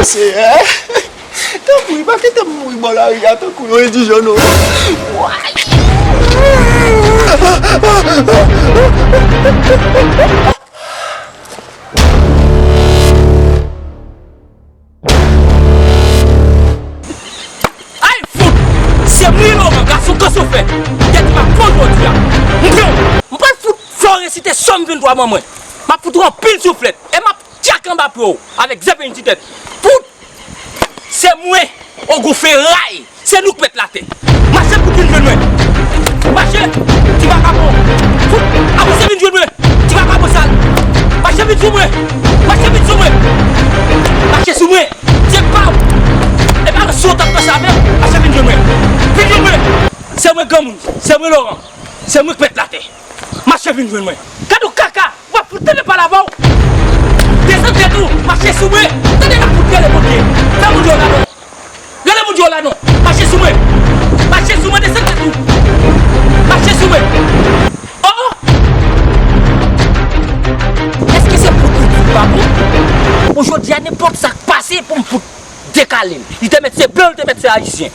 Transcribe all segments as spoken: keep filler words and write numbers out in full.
Seyè, tanpri, pa kite m mouri bò lari a tankou yon endijè, non. Ay, fout! Se mwen, Loran, gason kòsofè. Tèt m ap pran jodi a. M pran w. M pral fout fè w resite Sòm venntwa ban mwen. M ap fout ou anpil souflèt. E m ap tchak anba pye w avèk zèpèn ti tèt. Fout! Se mwen, Ogou Feray. Se nou k mèt latè. Mache pou vin jwenn mwen. Mache, ti vakabon. Fout, avanse vin jwenn mwen. Ti vakabon sal. Mache vin sou mwen. Mache vin sou mwen. Mache sou mwen. Se pa w. E pa sou w t ap pase avè m. Mache vin jwenn mwen. Vin jwenn mwen. Se mwen granmoun. Se mwen Loran. Se mwen k mèt latè. Mache vin jwenn mwen. Gade w kaka. W ap fout tande pale avè w. Desann tèt ou. Mache sou mwen. Tande m ap fout rele Bondye. Fè moun yo la non. Rele moun yo la non. Mache sou mwen. Mache sou mwen, desann tèt ou. Mache sou mwen. Oh! Èske se pou tout fout pa bon? Bon, jodi a, nenpòt sa k pase pou m fout dekale l. Li te mèt se blan, li te mèt se ayisyen.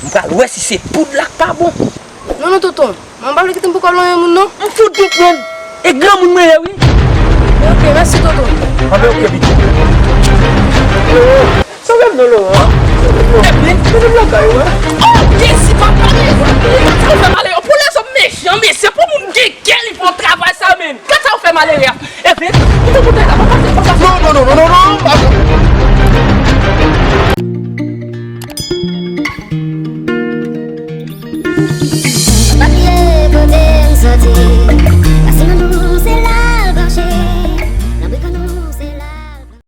M pral wè si se poud la k pa bon. Non, non, tonton. Mwen pa vle kite m poko lonyen moun, non. M fout gen pran. E granmoun mwen ye, wi. Men oke, mèsi, tonton. Anben oke, pitit. Sove m non, Loran. Sove m non. Epi? Sove m lakay ou, wi. Oh, Jezi, papa, Jezi, sa w fè malere. Pou lèzòm mechan, mesye, pou moun gen kè, li fè yon travay sa, men. Gad sa w fè malere a. Epi, ou te moute la, pa pase konsa. Non, non, non, non, non, non. Pa bliye kote m soti.